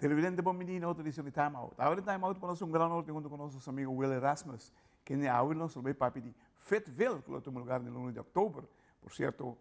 Televidente bon bini na otro edicion di Time Out. Awe den Time Out conoce un gran honor tin hunto cu nos nos amigo Will Erasmus, kende awe nos lo bay papia di Fitville cu lo tuma lugar den luna di october. Por cierto,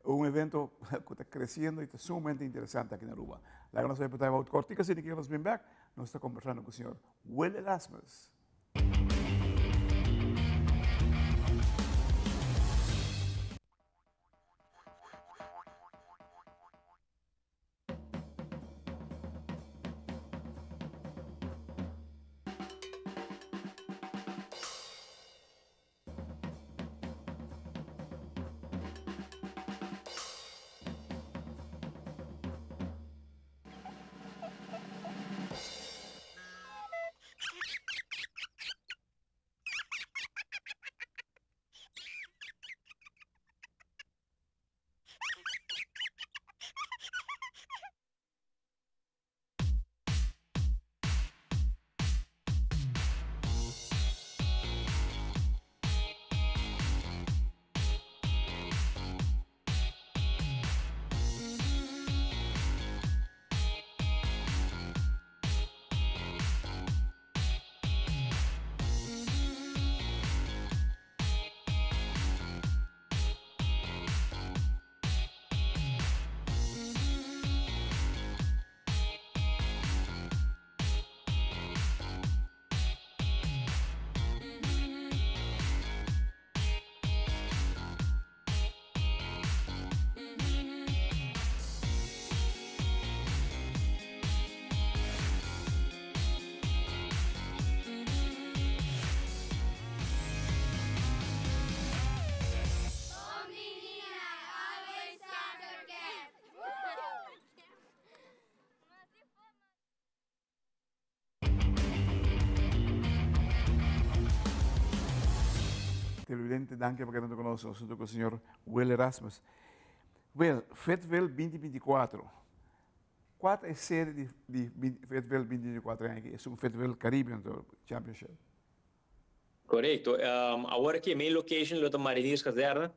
un evento cu ta creciendo y ta sumamente interesante aki na Aruba. Laga nos bay pa Time Out cortico asina ki nos bin bek, nos ta conversando cu señor Will Erasmus. Televidente, danki pa keda hunto ku nos. Nos hunto ku señor Will Erasmus. Will, Fayetteville 2024. Kua ta e sede di di Fayetteville 2024 aña aki? Esun Fayetteville Caribbean Championship. Korekto. Awor aki e main location lo ta Mariniers Kazerne.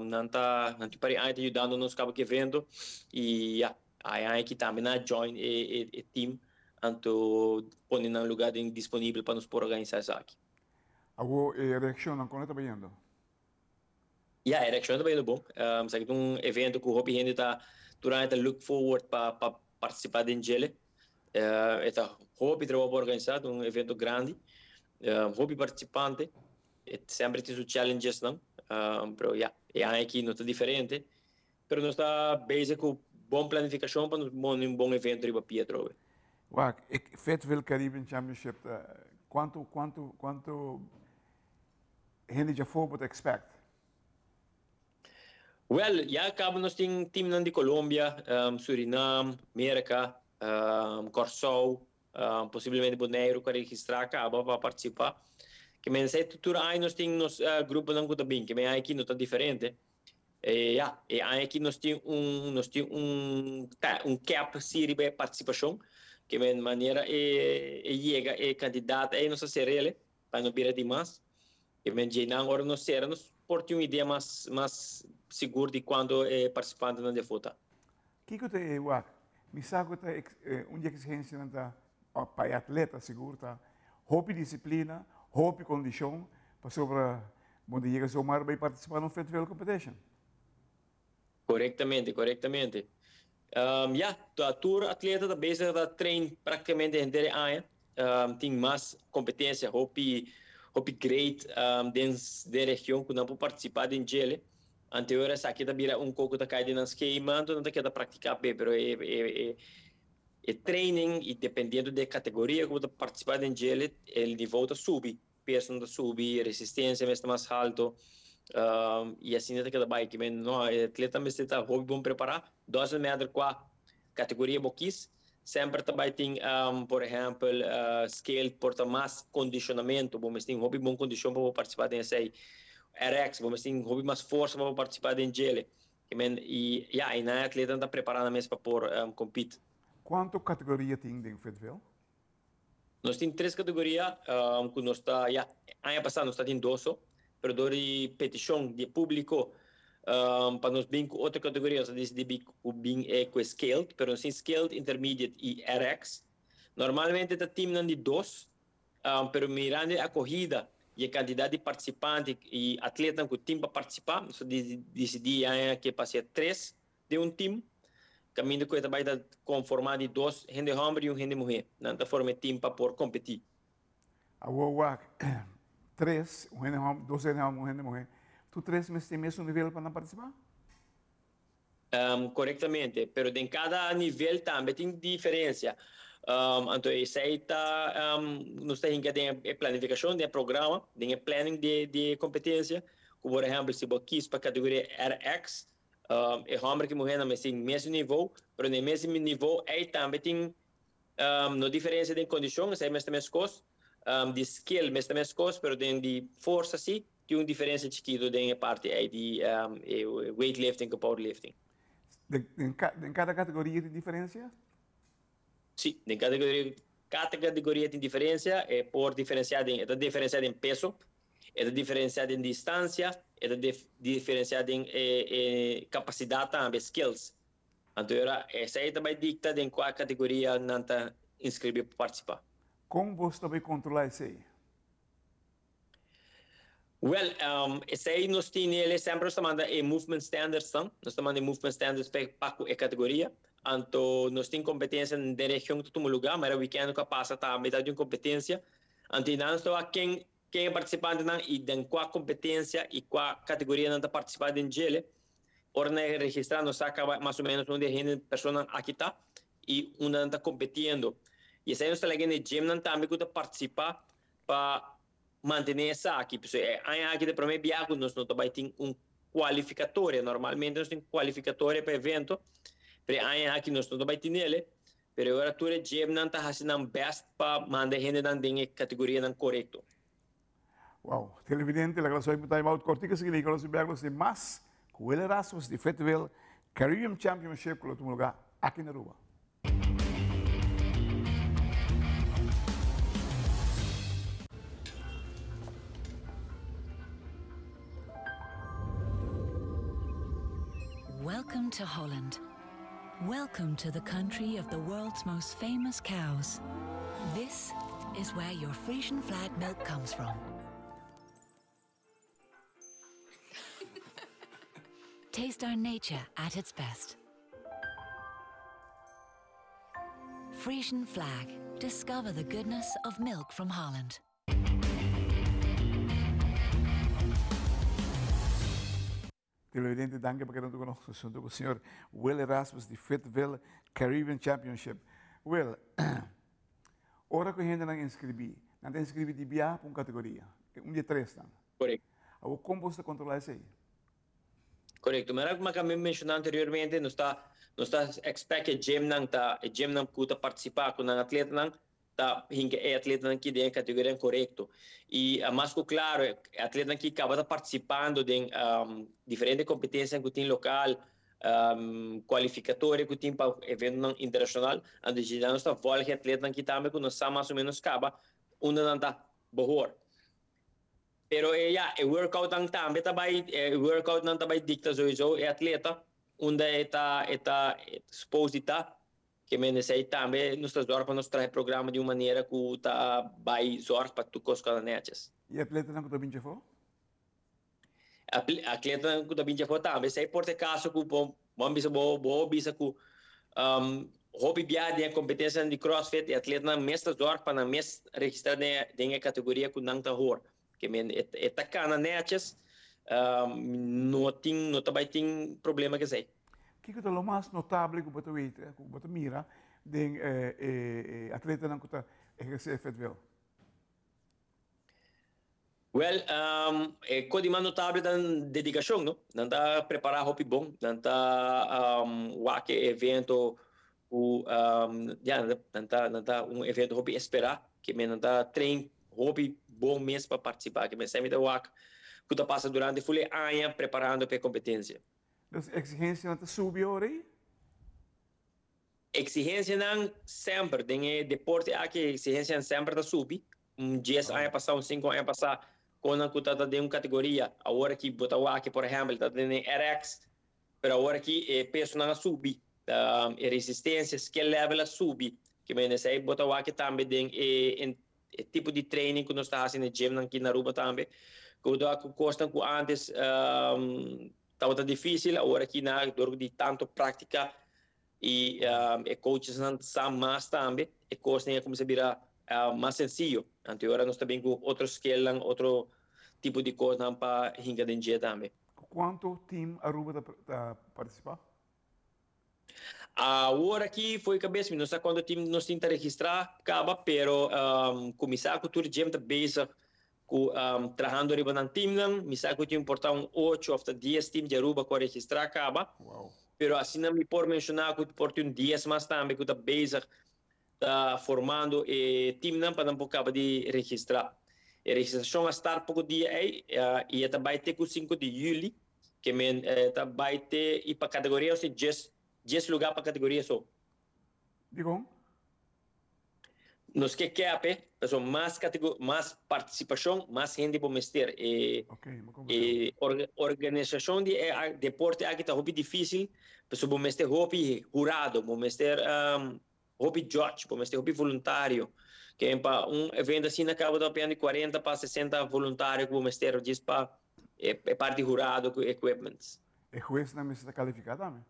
Nan ta nan tin pari aña ta yudando nos kaba ki evento i ya. E aña aki tambe nan a join e e team anto pone nan lugar den disponibel pa nos por organisa esaki. Awor e reaccionnan con e ta bayendo? Ya, e reaccionnan ta bayendo bon. Esaki ta un evento cu hopi hende ta tur aña ta look forward pa pa participa den djele. E ta hopi trabou pa organisa, ta un evento grandi, hopi participante, e semper tin su challengesnan, pero ya, e aña aki no ta diferente. Pero nos ta bezig ku bon planifikashon pa nos pone un bon evento riba pia atrobe. Wak, e Fayetteville Caribbean Championship ta kuantu kuantu kuantu hende djafó bo ta expect? Wèl, ya kaba nos tin teamnan di Colombia, Surinam, Merka, Kòrsou, posiblemente Boneiru ku a registrá kaba pa partisipá. Ke men esei tur aña nos tin nos gruponan ku ta bin, ke men aña aki no ta diferente. E ya, e aña aki nos tin un nos tin un ta un cap si riba e partisipashon, ke men manera e e yega e kantidat ei nos a ser'el pa no bira dimas. Ke men djeinan ora nos sera nos por tin un idea mas mas sigur di kuantu e partisipantenan di afó ta. Kiko ta e wak? Mi sa ku ta un di e eksigensianan ta pa e atleta sigur ta hopi disiplina, hopi kondishon pasobra Bo ta yega zomaar bay participa na un Fayetteville Competition. Corectamente, corectamente. Ya, tur atleta ta bezig ta train practicamente henter e aña. Tin mas competencia hopi hopi great den den region cu nan por participa den djele. Anteor esaki ta bira un coco ta cay den nan schema, anto nan ta keda practica p'e, pero e e e training y dependiendo di e categoria cu bo ta participa den djele, e nivo ta subi. Peso no ta subi, resistencia mester mas halto y asina ta keda bay. Kimen no, e atleta mester ta hopi bon prepara. Doesn't matter cua categoria bo kies, semper ta bay tin por ehempel scale por ta mas condicionamento, bo mester tin hopi bon condicion pa bo participa den esey. RX, bo mester tin hopi mas forsa pa bo participa den djele. Kimen y ya, y nan e atletanan ta prepara nan mes pa por compete. Cuanto categoria tin den Fayetteville? Nos tin tres categoria cu nos ta, ya, aña pasa nos ta tin dos so, pero door di peticion di e publico pa nos bin cu otro categoria nos a dicidi bin cu bin e cu e scaled, pero nos tin scaled, intermediate y RX. Normalmente ta teamnan di dos, pero mirando e acogida y e cantidad di participante y atletanan cu tin pa participa, nos a dicidi e aña aki pa hacia tres den un team, caminda cu e ta bay ta conforma di dos hende homber y un hende muher. Nan ta forma e team pa por competi. Awor wak tres, un hende homber, dos hende homber, un hende muher. Tur tres mester tin mesun nivel pa nan participa? Korektamente, pero den kada nivel tambe tin diferensia. Anto esei ta nos ta hinka den e planifikashon, den e programa, den e planning di e kompetensia. Ku por ehèmpel si bo kis pa kategoria RX, e hòmber ku e muhé nan mester tin mesun nivou, pero den e mesun nivou ei tambe tin no diferensia den kondishon, esei mester meskos, di skill mester meskos, pero den di forsa si. Tin un diferencia chikito den e parti ei di e weightlifting cu powerlifting. Den cada categoria tin diferencia? Si, den cada categoria tin diferencia. E por diferencia den, e ta diferencia den peso, e ta diferencia den distancia, e ta diferencia den e capacidad tambe, skills. Anto ora esei ta bay dicta den cua categoria nan ta inscribi pa participa. Con bos ta bay controla esei? Wel, esei nos tin el semper nos ta manda e movement standards nan, nos ta manda e movement standards pa pa ku e kategoria. Anto nos tin kompetensia den region ku ta tuma lugá, mara wikènt ku a pasa tambe ta di un kompetensia. Anto einan nos ta wak ken ken e partisipantenan i den kua kompetensia i kua kategoria nan ta partisipá den djele. Ora nan e registrá nos sa kaba mas o ménos unda e hende personanan aki ta i unda nan ta kompetiendo. I esei nos ta laga e gymnan tambe ku ta partisipá pa mantené esaki. Pasobra e aña aki ta e promé biaha ku nos no ta bai tin un kualifikatoria. Normalmente nos tin kualifikatoria pa evento, pero e aña aki nos no ta bai tinele. Pero e ora tur e gymnan ta hasi nan bèst pa manda e hendenan den e kategorianan korekto. Wow, televidente, laga nos bai pa time out kortiko sigui lei ku nos bèk nos tin mas ku Will Erasmus di Fayetteville Caribbean Championship ku lo tuma lugá aki na Aruba. Welcome to Holland. Welcome to the country of the world's most famous cows. This is where your Frisian flag milk comes from. Taste our nature at its best. Frisian flag. Discover the goodness of milk from Holland. Televidente, danki pa keda huntu ku nos, huntu ku señor Will Erasmus di Fayetteville Caribbean Championship. Will, ora ku hendenan inskribí, nan ta inskribí di biaha pa un kategoria, un di e tresnan. Korekto. Awor, kon boso ta kontrolá esei? Korekto. Manera ku mi a kaba menshoná anteriormente, nos ta nos ta expect e gymnan ta e gymnan ku ta partisipá ku nan atletanan ta hinka e atletanan ki den e kategorianan korekto. I mas ku klaro e atletanan ki kaba ta partisipando den diferente kompetensianan ku tin lokal, kualifikatorio ku tin pa eventonan internashonal, anto dje nos ta vòlg e atletanan ki tambe ku nos sa mas o ménos kaba unda nan ta bohor. Pero e ya, e workoutnan tambe ta bai, e workoutnan ta bai dikta souiso e atleta unda e ta e ta suppose di ta. Ke men esei tambe nos ta zorg pa nos traha e programa di un manera ku ta bai zorg pa tur kos kòrda nètjes. I atletanan ku ta bin djafó? Atletanan ku ta bin djafó tambe. Esei por ta e kaso ku bo bo bisa bo bo bisa ku hopi biaha den e kompetensianan di CrossFit e atletanan mes ta zorg pa nan mes registrá den den e kategoria ku nan ta hor. Ke men e ta kana nètjes, no tin no ta bai tin problema ku esei. Kiko ta lo mas notable ku bo ta weten, ku bo ta mira den e atletanan ku ta ehersé Fayetteville? Wèl, e kos di mas notable ta nan dedikashon, no? Nan ta prepará hopi bon, nan ta wak e evento ku ya, nan ta nan ta un evento hopi esperá, ke men nan ta train hopi bon mes pa partisipá, ke men semper ta wak ku ta pasa durante ful e aña preparando pa e kompetensia. Dus exigencianan ta subi ora ei? Exigencianan semper, den e deporte aki exigencianan semper ta subi. Un dies aña pasá, un sinku aña pasá, konan ku ta den un kategoria, awor aki bo ta wak por ehèmpel ta den e RX, pero awor aki e pesonan a subi, e resistencia, skill level a subi. Ke men esei bo ta wak tambe den e tipo di training ku nos ta hasi na gymnan aki na Aruba tambe. Ku bo ta wak ku kosnan ku antes tabata difísil, awor aki na dor di tantu práktika i e coachesnan sa mas tambe, e kosnan a kuminsá bira mas sensiyo. Anto e ora nos ta bin ku otro skillnan, otro tipo di kosnan pa hinka den dje tambe. Ku kuantu team Aruba ta partisipá? Awor aki fo'i kabes mi no sa kuantu team nos tin ta registrá kaba, pero ku mi sa ku tur gym ta bezig ku trahando riba nan teamnan. Mi sa ku tin por ta un ocho òf ta dies team di Aruba ku a registrá kaba. Pero asina mi por menshoná ku por tin un dies mas tambe ku ta bezig ta formando e teamnan pa nan por kaba di registrá. E registrashon a start poko dia ei i e ta bai te ku sinku di yüli, ke men ta bai te i pa kategoria nos tin djes djes lugá pa kategoria so. Dikon? Nos ke kèp e, pasobra mas katego mas partisipashon, mas hende bo mester. E e organisashon di e deporte aki ta hopi difísil, pasobra bo mester hopi hurado, bo mester Hopi judge, bo mester hopi voluntario. Ken pa un evento asina caba ta papiando di 40 pa 60 voluntario cu bo mester djis pa e parti hurado cu equipments. E huesnan mester ta califica tambe.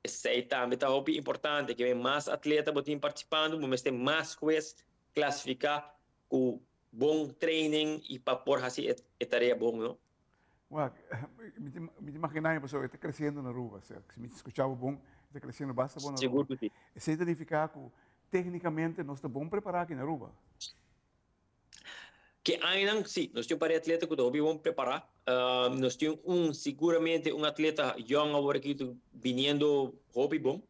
Esey tambe ta hopi importante, ke mas atleta bo tin participando, bo mester mas hues clasifica cu bon training y pa por haci e tarea bon, no? Wak, mi ta mi ta imaginá mi pasobra e ta kresiendo na Aruba. Si mi ta skuchá bo bon, e ta kresiendo basta bon na Aruba. Sigur ku si. Esei ta nifiká ku téknikamente nos ta bon prepará aki na Aruba. Ke añanan, si, nos tin un par di atleta ku ta hopi bon prepará. Nos tin un, siguramente un atleta yòn awor aki ta biniendo hopi bon.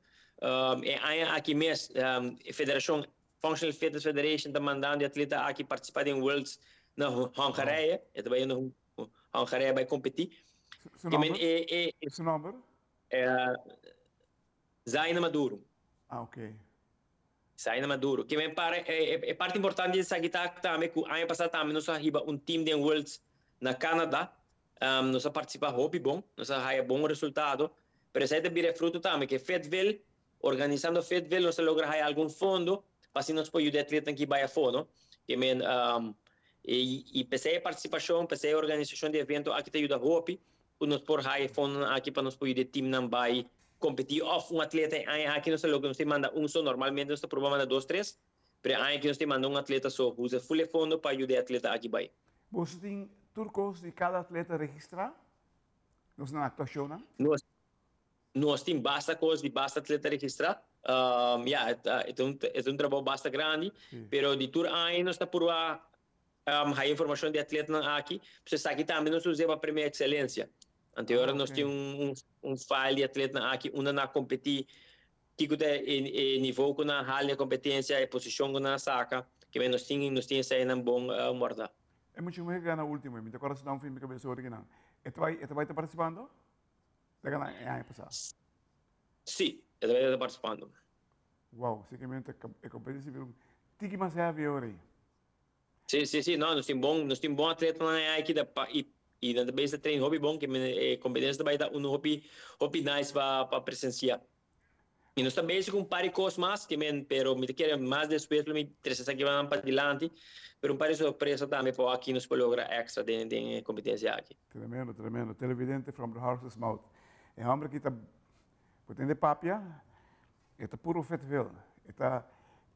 E aña aki mes e federashon Functional Fitness Federation ta mandando e atleta aki partisipá den Worlds na Hongarije. E ta bai na Hongarije bai kompetí. Su nomber? Su nomber? Zaina Maduro. Ah, ok. Zaina Maduro. Ke men para, e parti importante di esaki ta tambe ku aña pasá tambe nos a hiba un team den Worlds na Canada. Nos a partisipá hopi bon, nos a haya bon resultado. Pero esei ta bira e fruto tambe ke Fayetteville Organisando Fayetteville nos a logra haya algun fondo pa asina nos por yuda e atletan ki bai afó, no? Ke men, i p'esei e partisipashon, p'esei e organisashon di evento aki ta yuda hopi ku nos por haya e fondonan aki pa nos por yuda e timnan bai kompetí òf un atleta e aña aki nos ta logra nos tin manda un so, normalmente nos ta proba manda dos tres, pero e aña aki nos tin manda un atleta so, usa ful e fondo pa yuda e atleta aki bai. Boso tin tur kos di kada atleta registrá? Nos nan aktuashonnan? Nos Nos tin basta kos di basta atleta registrá. Ya, e ta e ta un e ta un trabou basta grandi, pero di tur aña nos ta purba haya informashon di atletanan aki. Pues esaki tambe nos us'é pa Premio Excelencia. Anto e ora nos tin un un file di atletanan aki unda nan a kompetí, kiko ta e e nivou ku nan a hala den e kompetensia, e posishon ku nan a saka. Kimen nos tin nos tin eseinan bon wardá. E mucha muhé ku gana último, mi ta kòrda su nan fin mi kabes ora ki nan. E ta bai e ta bai ta partisipando? Ta gana e aña pasá. Sí, e ta bai ta participando. Wow, si ke men e competencia bira un tiki mas heavy awor ei. Sí, sí, sí, no, nos tin bon, nos tin bon atletanan ei aki ta pa i i nan ta bezig ta train hopi bon ke men e competencia ta bai ta unu hopi hopi nice pa pa presencia. I nos ta bezig ku un par di kos mas ke men pero mi ta kere mas despues lo mi trese esaki nan padilanti pero un par di sorpresa tambe por aki nos por logra extra den den e competencia aki. Tremendo, tremendo. Televidente from the horse's mouth. E homber aki ta bo tende papia, e ta puro Fayetteville. E ta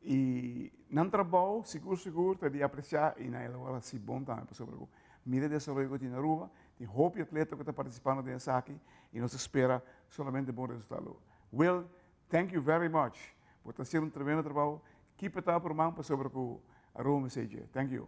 i nan trabou sigur sigur ta di aprecia i nan elabora si bon tambe pasobra ku mira e desaroyo ku tin na Aruba, tin hopi atleta ku ta partisipando den esaki i nos ta spera solamente bon resultado. Will, thank you very much. Bo ta haciendo un tremendo trabou. Keep it up, ruman, pasobra cu Aruba mester dje. Thank you.